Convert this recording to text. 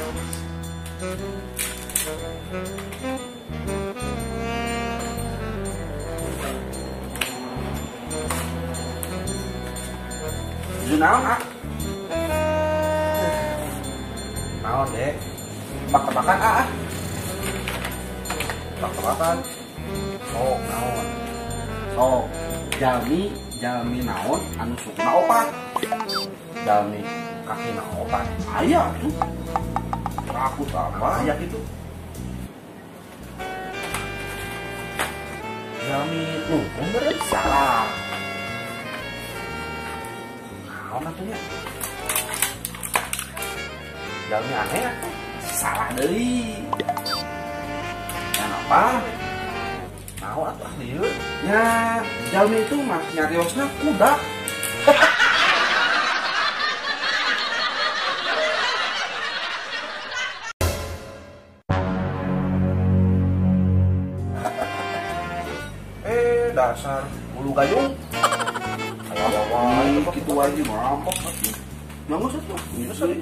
Nuju naon, ah? Naon, Dek? Tebak-tebakan, ah. Tebak-tebakan. Sok, naon? Sok, jalmi naon anu sukuna opat? Jalmi kakina opat. Aya tuh. Aku sama aya gitu. Jalmi lungkung beureum salah. Naon atuh nya? Jalmi aneh atuh. Salah deui. Nya apa? Naon atuh lieur? Nya jalmi itu mah nyariosna kuda. Dasar bulu gayung. Ayo, gitu aja merampok atuh. Nangis atuh. Geus ari.